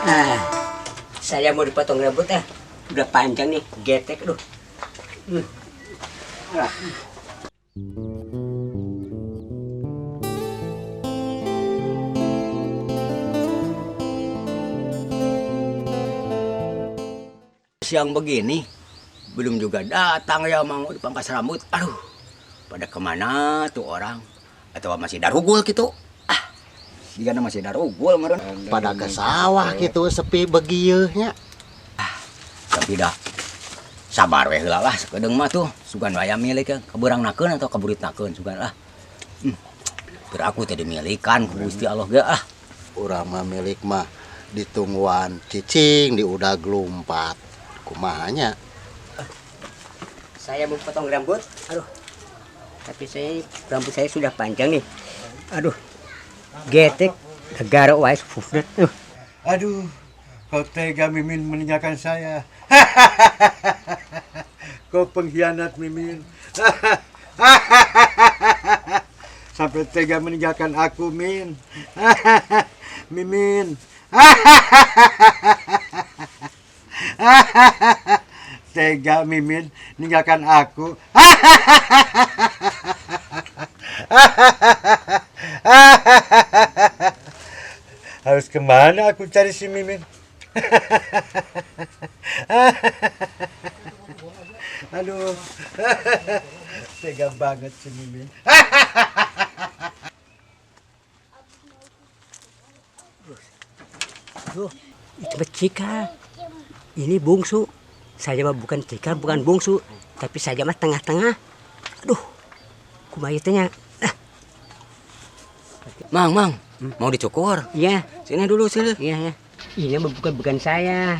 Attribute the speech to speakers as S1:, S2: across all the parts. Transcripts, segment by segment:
S1: Ah, saya mau dipotong rambut ah. Udah panjang nih, getek aduh. Hmm. Ah.
S2: Siang begini belum juga datang ya mau dipangkas rambut. Aduh, pada kemana tuh orang? Atau masih darugul gitu? Ah, jika masih darugul meureun.
S3: Pada ke sawah gitu sepi begieu nya.
S2: Tapi dah sabar we heula lah sakedeung mah tuh sugan aya milik ya kabeurangnakeun atau kaburitnakeun sugan lah. Aku teh dimilikan ku Gusti Allah ge ah.
S3: Urang mah milik mah ditungguan cicing di udah gelumpat. Kumaha nya?
S1: Saya mau potong rambut. Aduh. Tapi saya rambut saya sudah panjang nih. Aduh. Getek negara wae fufnet. Aduh.
S4: Aduh, kau tega Mimin meninggalkan saya. Kau pengkhianat Mimin. Sampai tega meninggalkan aku, Min. Mimin. Tega Mimin meninggalkan aku. Harus kemana aku cari si Mimin? Aduh, tega banget si Mimin.
S1: Aduh, itu mah cikal. Ini bungsu. Saya mah bukan cikal, bukan bungsu, tapi saya mah tengah-tengah. Aduh, kumaha teh nya? Ah,
S2: Mang, mang, mau dicukur?
S1: Iya,
S2: Sini dulu sini.
S1: iya, iya. Ini mah bukan saya.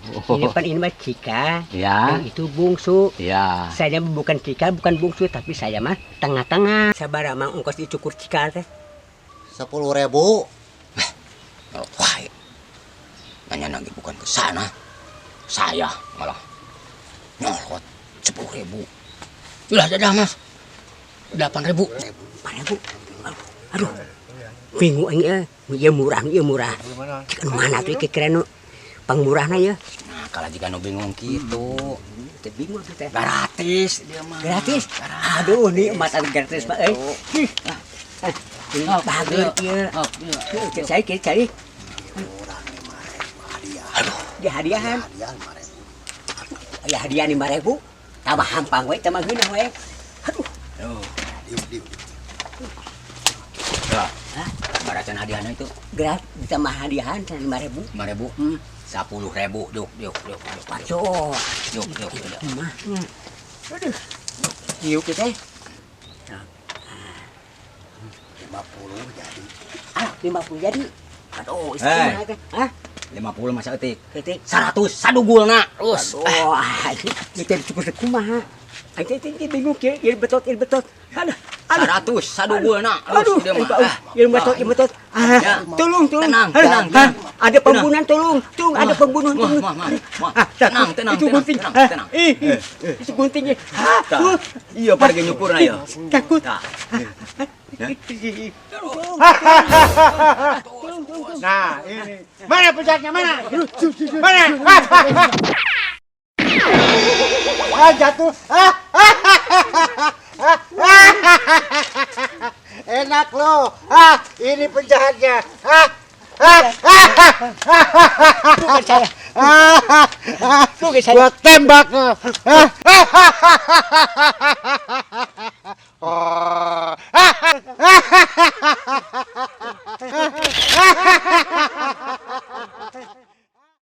S1: Ini pan ini mah cikal.
S2: Ya.
S1: Yang itu bungsu.
S2: Ya.
S1: Saya mah bukan cikal, bukan bungsu, tapi saya mah tengah-tengah. Sabar mang ongkos dicukur cikal teh.
S3: 10.000.
S2: Wah, nanya lagi bukan ke sana. Saya malah nyolot 10.000. Sudah, sudah mas. 8.000.
S1: 8.000. Aduh. Bingung aing eh. Ieu murah, ieu murah. Cik anu mana tuh kira-kira nu pangmurahna ya?
S2: Nah, kalau jika nu bingung gitu.
S1: Teu bingung tuh teh.
S2: Gratis dia mah.
S1: Gratis? Aduh, nikmat atuh gratis Pak euy. Ih. Ah, ini bagus ieu.
S2: Oh, iya.
S1: Cek cai, cek cai.
S3: Urang 5.000 hadiah.
S2: Aduh,
S1: Di hadiahan.
S3: Hadiah 5.000.
S1: Ya hadiah 5.000. Tambah hampang we, tambah geunah we. Aduh.
S2: Aduh.
S3: Diuk diuk.
S2: Ya. Baracan hadiahnya itu
S1: Gratis ditambah hadiahan 5.000.
S2: 5.000.
S1: Hmm.
S2: 10.000. Yuk, yuk, yuk, yuk.
S1: Waduh.
S2: Yuk, yuk, yuk.
S1: Mah. Aduh. Yuk teh.
S3: 50 jadi.
S1: Ah, 50 jadi. Aduh,
S2: Eh.
S1: istimewa teh. Hah?
S2: 50 masa eutik.
S1: Ketik.
S2: 100 sadugulna. Terus.
S1: Aduh, ini teh cukup kumaha. Aing teh teh bingung kieu, ieu betot, ieu betot. Aduh, aduh.
S2: 100 sadugulna.
S1: Aduh,
S2: Terus dia mah.
S1: aduh, ieu betot, ieu betot. Ah,
S2: Ya.
S1: tolong, tolong.
S2: Tenang,
S1: Aduh,
S2: tenang,
S1: ah,
S2: tenang.
S1: ada pembunuhan, tolong, tolong, ada pembunuhan,
S2: Wah,
S1: tolong.
S2: wah, wah, wah.
S1: Ah,
S2: Tenang, tenang,
S1: itu
S2: tenang,
S1: gunting.
S2: tenang,
S1: Ah,
S2: tenang.
S1: ih, ih, itu guntingnya. Ah,
S2: Tah. Iya, pada nyukurna ya.
S1: Takut.
S2: Tah.
S4: Nah, ini. Mana penjahatnya? Mana? Mana? Ah, jatuh. Ah, enak loh. Ah, ini penjahatnya. Ah,
S1: Bukan saya. Bukan saya.
S4: Gua tembak. Ah.